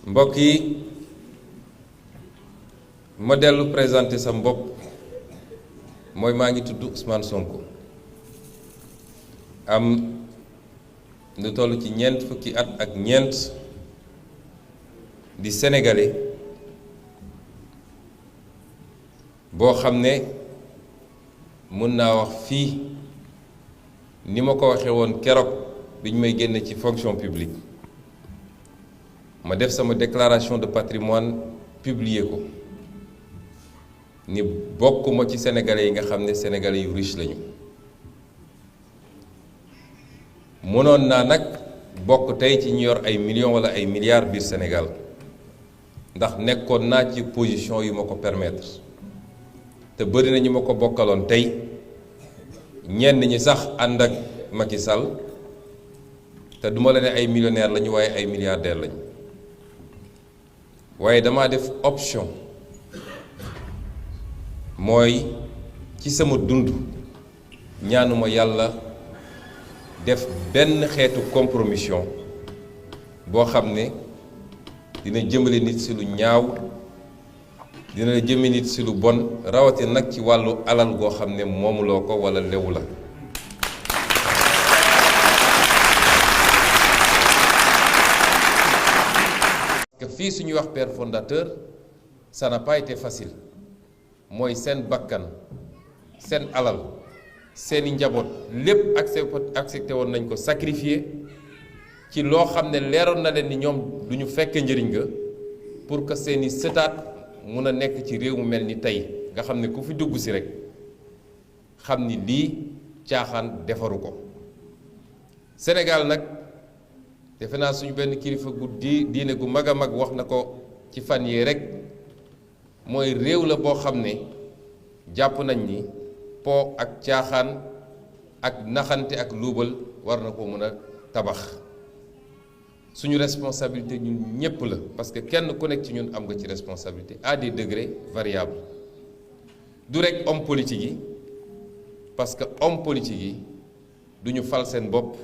mbokk yi ma dellu présenter sa bopp mooy maa ngi tudd Ousmane Sonko am lu toll ci ñeent fukki at ak ñeent di sénégalais boo xam ne mën naa wax fii ni ma ko waxee woon keroog bi ñu may génne ci fonction publique ma def sama déclaration de patrimoine publier ko ni bokkuma ci sénégalais yi nga xam ne sénégalais yu riche lañu mënoon naa nag bokk tey ci ñu yor ay millions wala ay milliards biir Sénégal ndax nekkoon naa ci position yu ma ko permettre te bëri na ñu ma ko bokkaloon tey ñenn ñi sax ànd ak Macky Sall te duma la ne ay millionnaires lañu waaye ay milliardaires lañu waaye damaa def option mooy ci sama dund ñaanuma yàlla def benn xeetu compromission boo xam ne dina jëmale nit ci lu ñaaw dina jëme nit ci lu bon rawatina nag ci wàllu alal goo xam ne moomuloo ko walla lewu la que fii suñuy wax père fondateur ça n'a pas été facile mooy seen bakkan seen alal seeni njaboot lépp accepté woon nañ ko sacrifier ci loo xam ne leeroon na leen ni ñoom du ñu fekk njëriñ nga pour que seeni sëtaat mun a nekk ci réew mu mel ni tey nga xam ne ku fi dugg si rek xam ni lii caaxaan defaru ko Sénégal nag defe naa suñu benn kilifa gu diine gu mag a mag wax na ko ci fan yii rek mooy réew la boo xam ne jàpp nañ ni po ak caaxaan ak naxante ak luubal war na ko mën a tabax suñu responsabilité ñun ñépp la parce que kenn ku nekk ci ñun am nga ci responsabilité à des degrés variables du rek homme politique yi parce que homme politique yi du ñu fal seen bopp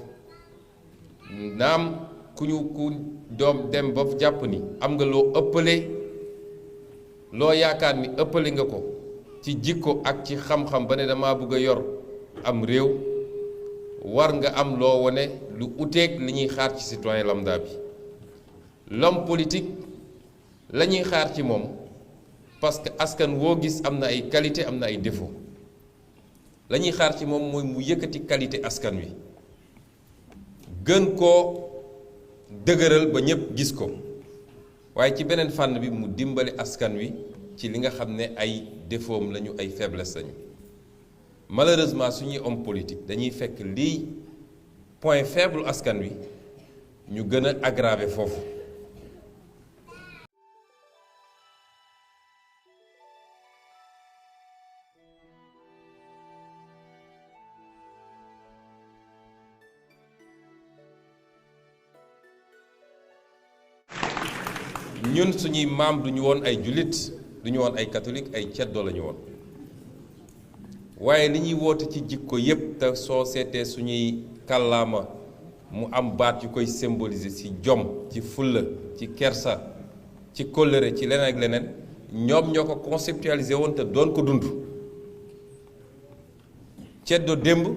naam ku doom dem ba jàpp ni am nga loo ëppale loo yaakaar ni ëppale nga ko ci jikko ak ci xam-xam ba ne dama bëgg a yor am réew war nga am loo wone lu uteeg li ñuy xaar ci citoyen lambda bi l'homme politique la ñuy xaar ci moom parce que askan woo gis am na ay qualité am na ay défaut la ñuy xaar ci moom mooy mu yëkkati qualité askan wi gën koo dëgëral ba ñépp gis ko waaye ci beneen fànn bi mu dimbali askan wi ci li nga xam ne ay défaut am lañu ay faiblesse lañu malheureusement suñuy homme politique dañuy fekk lii point faible askan wi ñu gën a aggraver foofu ñun suñuy maam duñu woon ay jullit duñu woon ay catholique ay ceddo lañu woon waaye li ñuy woote ci jikko yépp te soo seetee suñuy kàllaama mu am baat yu koy symboliser ci jom ci fulla ci kersa ci kóllëre ci leneen ak leneen ñoom ñoo ko conceptualiser woon te doon ko dund ceddo démb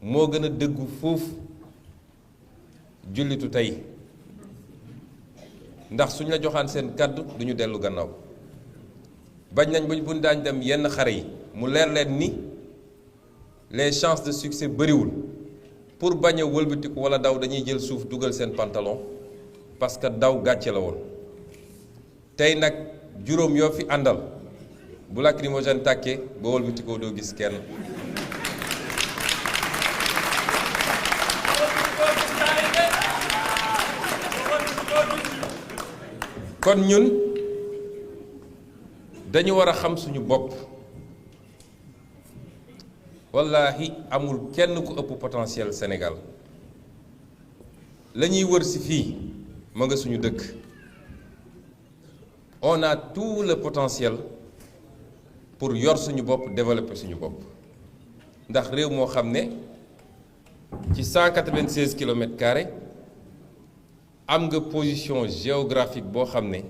moo gën a dëggu foofu jullitu tey ndax suñ la joxaan seen kàddu duñu dellu gannaaw bañ nañ buñ daañ dem yenn xare yi mu leer leen ni les chances de succès bariwul pour bañ a wëlbatiku wala daw dañuy jël suuf dugal seen pantalon parce que daw gàcce la woon tey nag juróom yoo fi àndal bu lacrymogène tàkkee ba wëlbatikoo doo gis kenn kon ñun dañu war a xam suñu bopp wallaahi amul kenn ku ëpp potentiel Sénégal la ñuy wër si fii ma nga suñu dëkk on a tout le potentiel pour yor suñu bopp développer suñu bopp ndax réew moo xam ne ci 196 kilomètres carrés am nga position géographique boo xam ne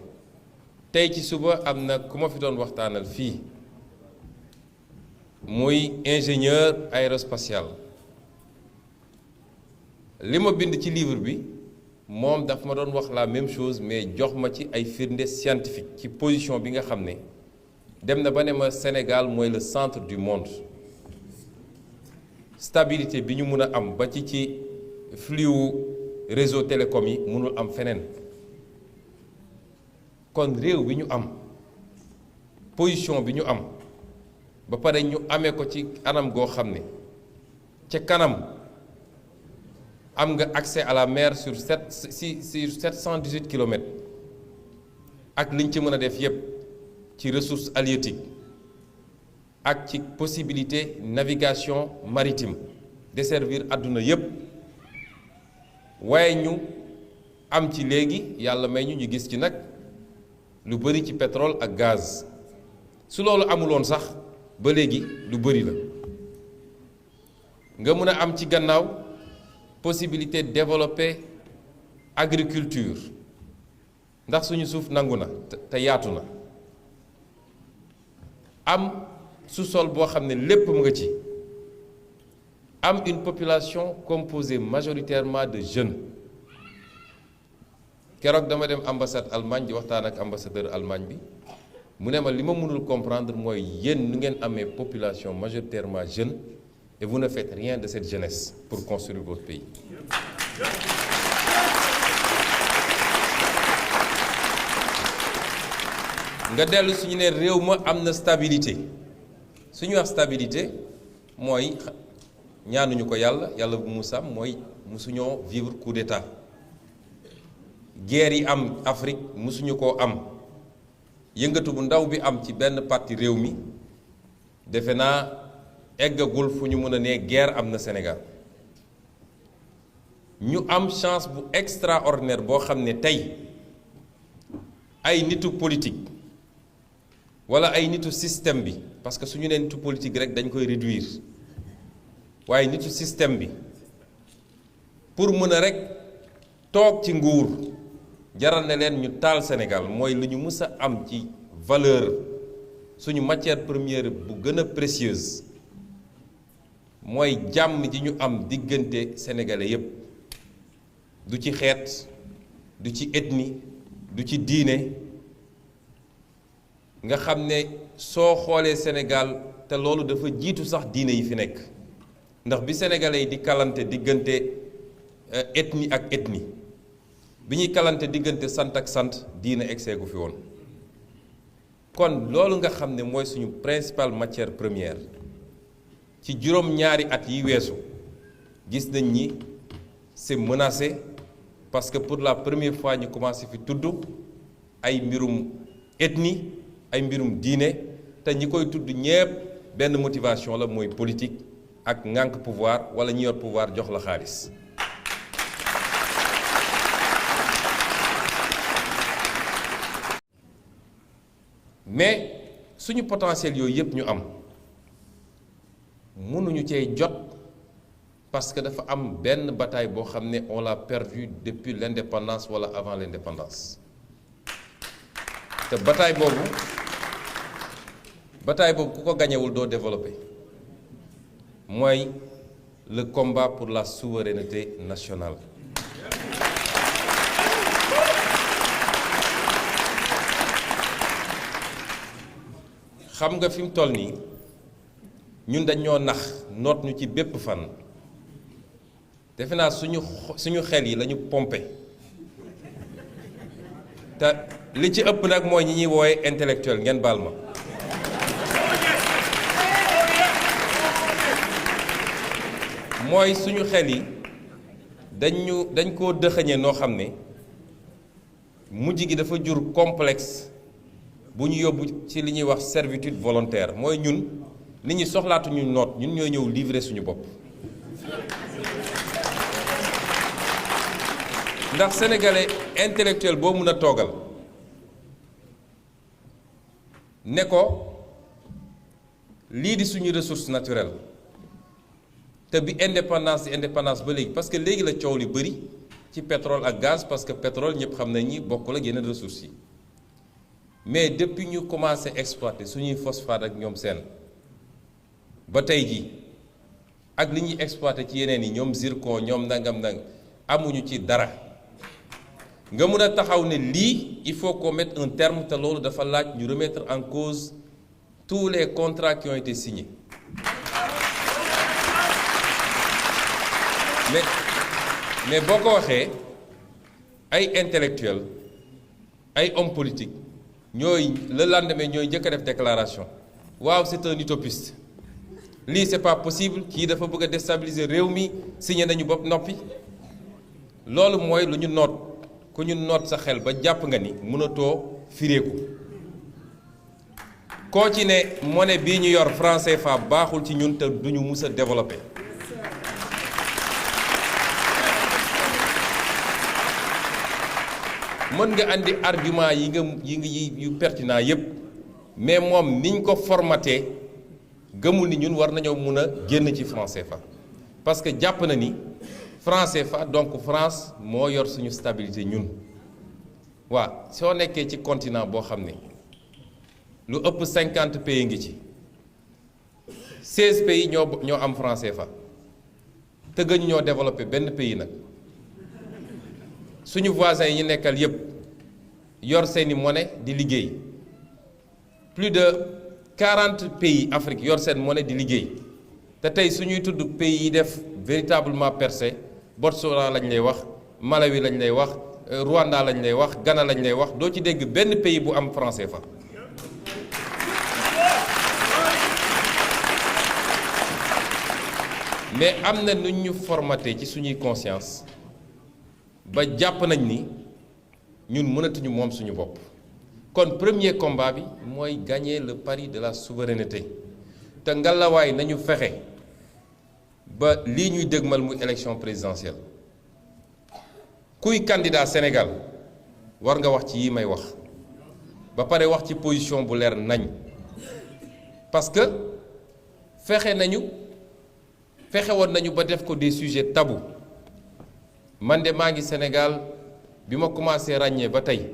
tey ci suba am na ku ma fi doon waxtaanal fii muy ingénieur aérospatial li ma bind ci livre bi moom daf ma doon wax la même chose mais jox ma ci ay firnde scientifique ci position bi nga xam ne dem na ba ne ma Sénégal mooy le centre du monde stabilité bi ñu mun a am ba ci flux réseau télécom yi mënul am feneen kon réew bi ñu am position bi ñu am ba pare ñu amee ko ci anam goo xam ne ca kanam am nga accès à la mer sur 718 kilomètres ak liñ ci mën a def yépp ci ressources halieutiques ak ci possibilité navigation maritime desservir àdduna yépp waaye ñu am ci léegi yàlla may ñu gis ci nag lu bari ci pétrole ak gaz su loolu amuloon sax ba léegi lu bari la nga mën a am ci gannaaw possibilité développer agriculture ndax suñu suuf nangu na te yaatu na am sous-sol boo xam ne lépp mu nga ci am une population composée majoritairement de jeunes keroog dama dem ambassade Allemagne di waxtaan ak ambassadeur Allemagne bi mu ne ma li ma mënul comprendre mooy yéen nu ngeen amee population majoritairement jeune et vous ne faites rien de cette jeunesse pour construire votre pays. nga dellu suñu ne réew ma am na stabilité suñu wax stabilité mooy ñaanuñu ko yàlla bu mu sàmm mooy musuñoo vivre coup d'état guerre yi am Afrique musuñu koo am yëngatu bu ndaw bi am ci benn parti réew mi defe naa eggagul fu ñu mën a ne guerre am na Sénégal ñu am chance bu extraordinaire boo xam ne tey ay nitu politique wala ay nitu système bi parce que suñu nee nitu politique rek dañ koy réduire waaye nitu système bi pour mën a rek toog ci nguur jaral na leen ñu taal Sénégal mooy lu ñu mës a am ci valeur suñu matière première bu gën a précieuse mooy jàmm ji ñu am diggante sénégalais yépp du ci xeet du ci ethnie du ci diine nga xam ne soo xoolee Sénégal te loolu dafa jiitu sax diine yi fi nekk ndax bi sénégalais yi di kalante diggante ethnie ak ethnie bi ñuy kalante diggante sant ak sant diine egseegu fi woon kon loolu nga xam ne mooy suñu principale matière première ci juróom-ñaari at yi weesu gis nañ ni c'est menacé parce que pour la première fois ñu commencé fi tudd ay mbirum ethnie ay mbirum diine te ñi koy tudd ñépp benn motivation la mooy politique ak ŋànk pouvoir wala ñi yor pouvoir jox la xaalis mais suñu potentiel yooyu yépp ñu am mënuñu cee jot parce que dafa am benn bataille boo xam ne on l'a perdu depuis l'indépendance wala avant l'indépendance te bataille boobu ku ko gañewul doo développer mooy le combat pour la souveraineté nationale xam nga fi mu toll nii ñun dañoo nax noot ñu ci bépp fan defe naa suñu xel yi lañu pompé te li ci ëpp nag mooy ñi ñuy woowe intellectuel ngeen baal ma mooy suñu xel yi dañ koo dëxëñe noo xam ne mujj gi dafa jur complexe bu ñu yóbbu ci li ñuy wax servitude volontaire mooy ñun li ñuy soxlaatu ñu noot ñun ñooy ñëw livrer suñu bopp ndax sénégalais intellectuel boo mun a toogal ne ko lii di suñu ressource naturelle te bi indépendance ba léegi parce que léegi la coow li bëri ci pétrole ak gaz parce que pétrole ñëpp xam nañ ni bokkul ak yeneen ressources yi mais depuis ñu commencé exploiter suñuy phosphate ak ñoom seen ba tey ji ak li ñuy exploiter ci yeneen yi ñoom zircon ñoom nangam amuñu ci dara nga mun a taxaw ne lii il faut qu'on mette un terme te loolu dafa laaj ñu remettre en cause tous les contrats qui ont été signés mais boo ko waxee ay intellectuels ay hommes politiques ñooy le lendemain ñooy njëkk a def déclaration waaw c'est un utopiste lii c'est pas possible kii dafa bëgg a déstabiliser réew mi signé nañu bopp noppi loolu mooy lu ñu noot ku ñu noot sa xel ba jàpp nga ni mënatoo fireeku koo ci ne monnaie bii ñu yor franc CFA baaxul ci ñun te duñu mus a développer mën nga andi argument yu pertinent yépp mais moom niñ ko formaté gëmul ni ñun war nañoo mun a génn ci franc CFA parce que jàpp na ni franc CFA donc France moo yor suñu stabilité ñun waa soo nekkee ci continent boo xam ne lu ëpp 50 pays ngi ci 16 pays ñoo am franc CFA te gëñu ñoo développé benn pays nag suñu voisins yi ñu nekkal yépp yor seeni monnaie di liggéey plus de 40 pays Afrique yor seen monnaie di liggéey te tey suñuy tudd pays yi def véritablement percé Botswana lañ lay wax Malawi lañ lay wax Rwanda lañ lay wax Ghana lañ lay wax doo ci dégg benn pays bu am franc CFA mais am na nu ñu formaté ci suñuy conscience ba jàpp nañ ni ñun mënatuñu moom suñu bopp kon premier combat bi mooy gagner le pari de la souveraineté te ngalawaay nañu fexe ba lii ñuy dëgmal muy élection présidentielle kuy candidat Sénégal war nga wax ci yi may wax ba pare wax ci position bu leer nañ parce que fexe woon nañu ba def ko des sujets tabous man de maa ngi Sénégal bi ma commencé ràññee ba tey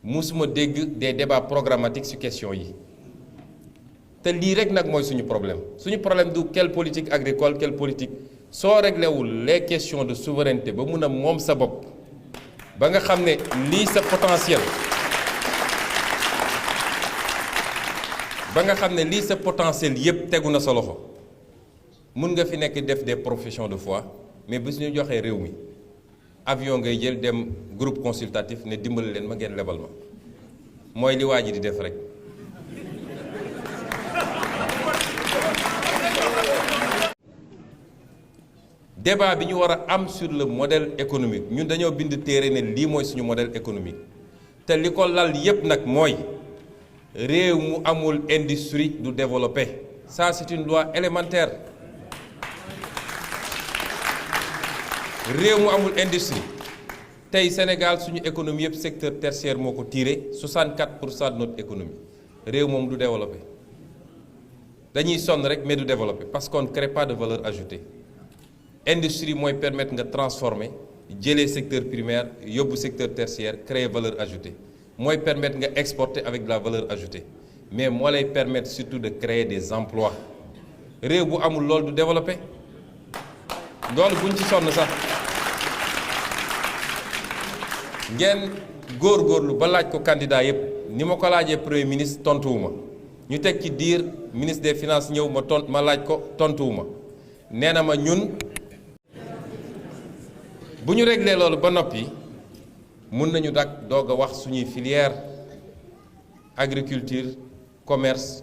musuma dégg des débats programmatiques sur question yi te lii rek nag mooy suñu problème du quelle politique agricole quelle politique soo réglé wul les questions de souveraineté ba mun a moom sa bopp ba nga xam ne lii sa potentiel yépp tegu na sa loxo mun nga fi nekk def des professions de foi mais bis ñu joxee réew mi avion ngay jël dem groupe consultatif ne dimbali leen ma ngeen lebal ma mooy li waa ji di def rek débat bi ñu war a am sur le modèle économique ñun dañoo bind téere ne lii mooy suñu modèle économique te li ko lal yépp nag mooy réew mu amul industrie du développé ça c'est une loi élémentaire réew mu amul industrie tey Sénégal suñu économie yëpp secteur tertiaire moo ko tiré 64% de notre économie réew moom du développé dañuy sonn rek mais du développé parce qu'on ne crée pas de valeur ajoutée industrie mooy permettre nga transformer jëlee secteur primaire yóbbu secteur tertiaire créer valeur ajoutée mooy permettre nga exporter avec de la valeur ajoutée mais moo lay permettre surtout de créer des emplois réew bu amul loolu du développé loolu buñ ci sonn sax ngeen góorgóorlu ba laaj ko candidat yépp ni ma ko laajee premier ministre tontuwuma ñu teg ci diir ministre des finances ñëw ma laaj ko tontuwuma nee na ma ñun bu ñu réglé loolu ba noppi mun nañu dak doog a wax suñuy filière agriculture commerce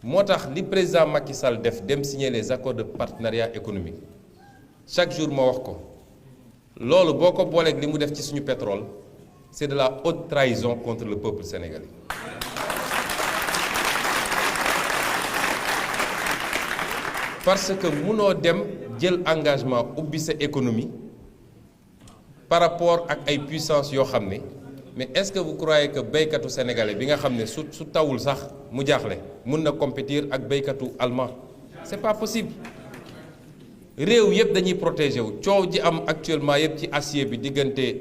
moo tax li président Macky Sall def dem signer les accords de partenariat économique chaque jour ma wax ko loolu boo ko booleeg li mu def ci suñu pétrole c'est de la haute trahison contre le peuple sénégalais parce que munoo dem jël engagement ubbi sa économie par rapport ak ay puissance yoo xam ne mais est-ce que vous croyez que béykatu sénégalais bi nga xam ne su tawul sax mu jaaxle mun na compétir ak béykatu allemand c'est pas possible réew yëpp dañuy protéger wu coow ji am actuellement yëpp ci acier bi diggante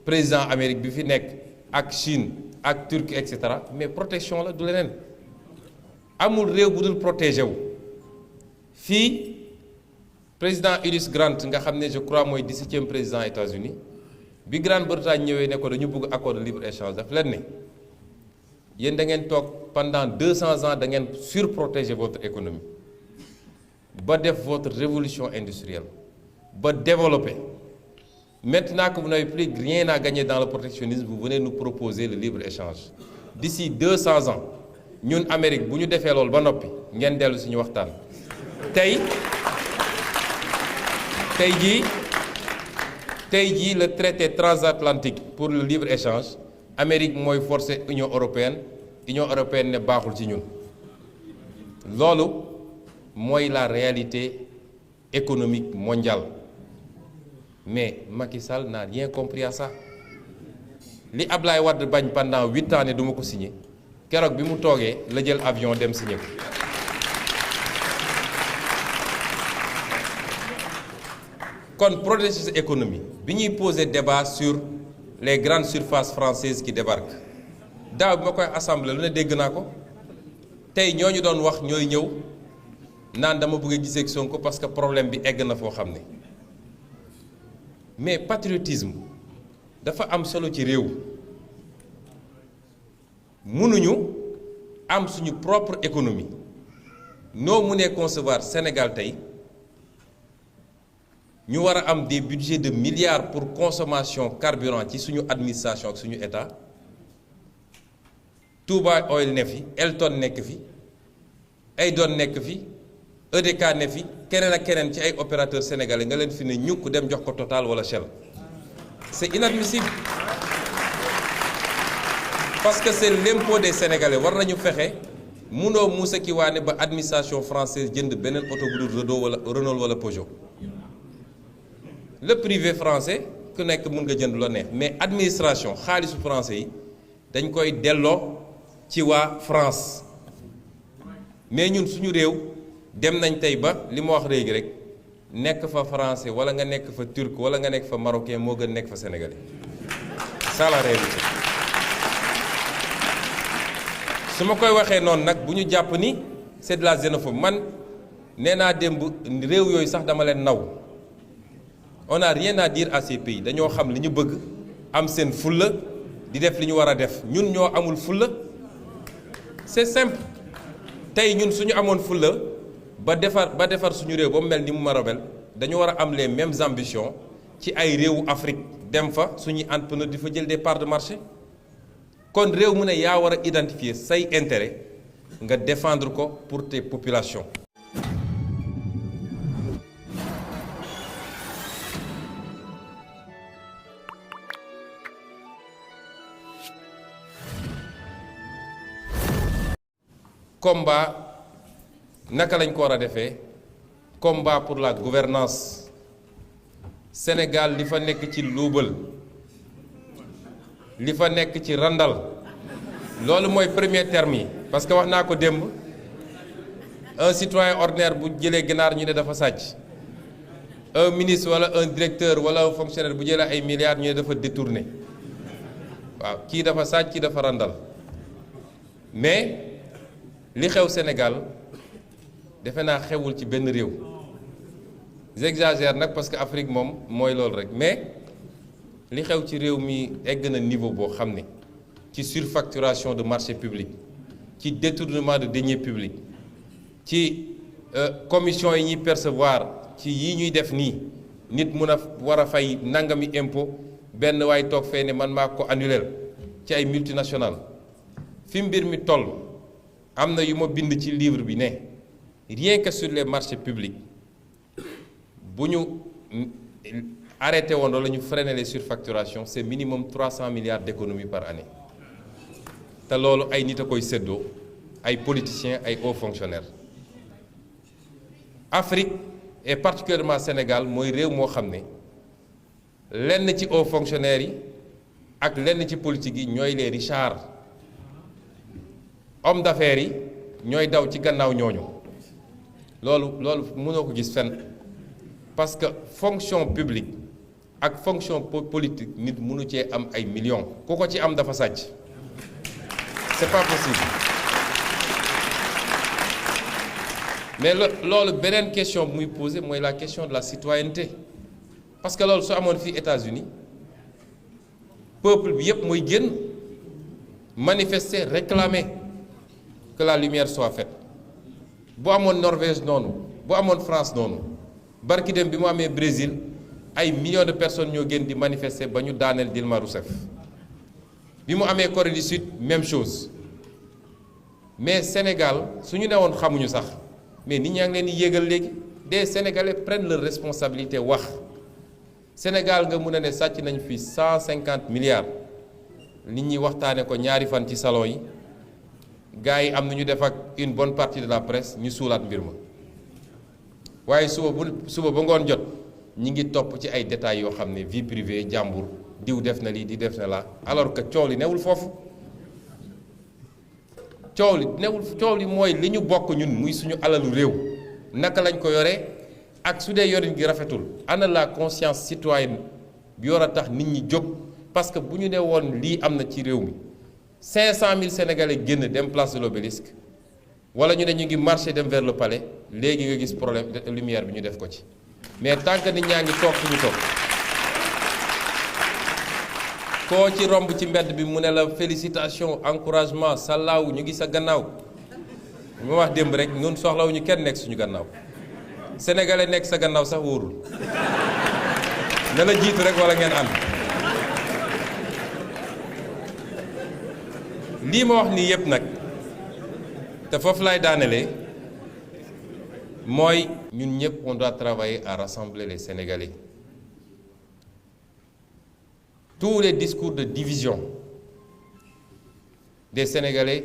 président Amérique bi fi nekk ak Chine ak Turquie et cetera mais protection la du leneen amul réew bu dul protéger wu fii président Ulysse Grant nga xam ne je crois mooy 17e président États-Unis bi Grande-Bretagne ñëwee ne ko dañu bëgg accord de libre-échange daf leen ne yéen da ngeen toog pendant 200 ans da ngeen surprotéger votre économie ba def votre révolution industrielle ba développer maintenant que vous n'avez plus rien à gagner dans le protectionnisme vous venez nous proposer le libre-échange d'ici 200 ans ñun Amérique bu ñu defee loolu ba noppi ngeen dellu suñu waxtaan tey jii le traité transatlantique pour le libre-échange Amérique mooy forcer Union européenne ne baaxul ci ñun loolu mooy la réalité économique mondiale mais Macky Sall n'a rien compris à ça li Ablaye Wade bañ pendant 8 ans ne du ma ko signé keroog bi mu toogee la jël avion dem signé ko kon protéger économie bi ñuy poser débat sur les grandes surfaces françaises qui débarquent daaw bi ma koy assemblée lu ne dégg naa ko tey ñooñu doon wax ñooy ñëw naan dama bëgg a gisee ak Sonko parce que problème bi egg na foo xam ne mais patriotisme dafa am solo ci réew mënuñu am suñu propre économie noo mënee concevoir Sénégal tey ñu war a am des budgets de milliards pour consommation carburant ci suñu administration ak suñu état Touba Oil ne fi Elton nekk fi Aydon nekk fi EDK ne fi keneen ak keneen ci ay opérateurs sénégalais nga leen fi ne ñukk dem jox ko Total wala Shell c'est inadmissible parce que c'est l'impôt des Sénégalais war nañu fexe munoo muusa ki waane ba administration française jënd beneen oto bu dul Renault wala Peugeot le privé français ku nekk mun nga jënd la neex mais administration xaalisu français yi dañ koy delloo ci waa France mais ñun suñu réew dem nañ tey ba li ma wax léegi rek nekk fa français wala nga nekk fa turc wala nga nekk fa marocain moo gën nekk fa sénégalais ça la réalité su ma koy waxee noonu nag bu ñu jàpp ni c'est de la xénophobie man nee naa démb réew yooyu sax dama leen naw on n'a rien à dire à ces pays dañoo xam li ñu bëgg am seen fulla di def li ñu war a def ñun ñoo amul fulla c'est simple tey ñun suñu amoon fulla ba defar suñu réew ba mu mel ni mu ma robel dañu war a am les mêmes ambitions ci ay réewu Afrique dem fa suñuy entrepreneur di fa jël des parts de marché kon réew mu ne yaa war a identifier say intérêt nga défendre ko pour tes populations. Combat naka lañ ko war a defee combat pour la gouvernance Sénégal li fa nekk ci luubal li fa nekk ci randal loolu mooy premier terme yi parce que wax naa ko démb un citoyen ordinaire bu jëlee ginaar ñu ne dafa sàcc un ministre wala un directeur wala un fonctionnaire bu jëlee ay milliards ñu ne dafa détourné waaw kii dafa sàcc kii dafa randal mais li xew Sénégal defe naa xewul ci benn réew j'exagère nag parce que Afrique moom mooy loolu rek mais li xew ci réew mi egg na niveau boo xam ne ci surfacturation de marché public ci détournement de deniers publics ci commission yi ñuy percevoir ci yi ñuy def nii nit mun a war a fay nangami impôt benn waay toog fee ne man maa ko annuler ci ay multinationales fi mbir mi toll am na yu ma bind ci livre bi ne rien que sur les marchés publics bu ñu arrêté woon wala ñu freiner les surfacturations c'est minimum 300 milliards d'économies par année te loolu ay nit a koy séddoo ay politiciens ay hauts fonctionnaires Afrique et particulièrement Sénégal mooy réew moo xam ne lenn ci hauts fonctionnaires yi ak lenn ci politique yi ñooy les richards hommes d'affaires yi ñooy daw ci gannaaw ñooñu loolu mënoo ko gis fenn parce que fonction publique ak fonction politique nit mënu cee am ay millions ku ko ci am dafa sàcc c'est pas possible. mais loolu beneen question bu muy poser mooy la question de la citoyenneté parce que loolu su amoon fii États-Unis peuple bi yépp mooy génn manifester réclamer que la lumière soit faite bu amoon Norvège noonu bu amoon France noonu barki dem bi mu amee Brésil ay millions de personnes ñoo génn di manifester ba ñu daaneel Dilma Rousseff bi mu amee Corée du Sud même chose mais Sénégal su ñu newoon xamuñu sax mais nit ñaa ngi leen di yéegal léegi des Sénégalais prennent leur responsabilité wax Sénégal nga mun a ne sàcc nañ fi 150 milliards nit ñi waxtaane ko ñaari fan ci salon yi gars yi am na ñu def ak une bonne partie de la presse ñu suulaat mbir ma waaye suba ba ngoon jot ñi ngi topp ci ay détails yoo xam ne vie privée jàmbur diw def na lii di def na la alors que coow li newul foofu coow li mooy li ñu bokk ñun muy suñu alalu réew naka lañ ko yore ak su dee yorin gi rafetul ana la conscience citoyenne bi war a tax nit ñi jóg parce que bu ñu ne woon lii am na ci réew mi 500 000 Sénégalais génn dem place de l'Obélisque wala ñu ne ñu ngi marché dem vers le palais léegi nga gis problème de lumière bi ñu def ko ci mais tant que nit ñaa ngi toog fi ñu toog koo ci romb ci mbedd bi mu ne la félicitation encouragement sallaaw ñu ngi sa gannaaw li ma wax démb rek ñun soxlawuñu kenn nekk suñu gannaaw sénégalais nekk sa gannaaw sax wóorul na la jiitu rek wala ngeen ànd lii ma wax nii yépp nag te foofu laay daanelee mooy ñun ñëpp on doit travailler à rassembler les Sénégalais. Tous les discours de division des Sénégalais,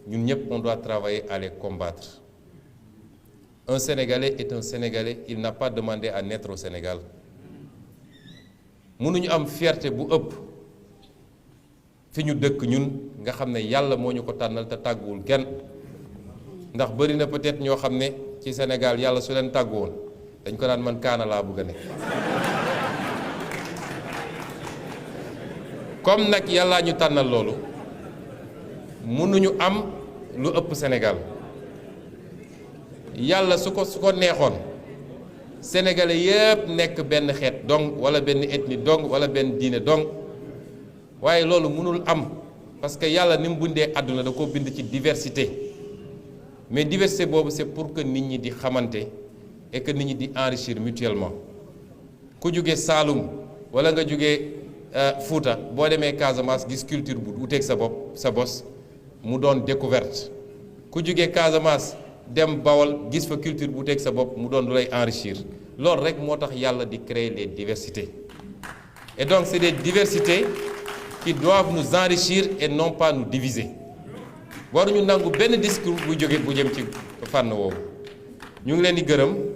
ñun ñëpp on doit travailler à les combattre. Un Sénégalais est un Sénégalais, il n'a pas demandé à naître au Sénégal. mënuñu am fierté bu ëpp fi ñu dëkk ñun nga xam ne yàlla moo ñu ko tànnal te tàgguwul kenn ndax bari na peut-être ñoo xam ne ci Sénégal yàlla su leen tàggu woon dañ ko daan man kaana laa bëgg a nekk comme nag yàllaa ñu tànnal loolu mënuñu am lu ëpp Sénégal yàlla su ko neexoon Sénégalais yépp nekk benn xeet dong wala benn ethnie dong wala benn diine dong waaye loolu mënul am parce que yàlla ni mu bindee àdduna da ko bind ci diversité mais diversité boobu c'est pour que nit ñi di xamante et que nit ñi di enrichir mutuellement ku jóge Saalum wala nga jóge Fuuta boo demee Casamance gis culture bu uteeg sa bos mu doon découverte ku jóge Casamance dem Bawol gis fa culture bu uteeg sa bopp mu doon lu lay enrichir loolu rek moo tax yàlla di créer les diversités et donc c'est des diversités qui doivent nous enrichir et non pas nous diviser waruñu nangu benn discours bu jëm ci fànn woowu ñu ngi leen di gërëm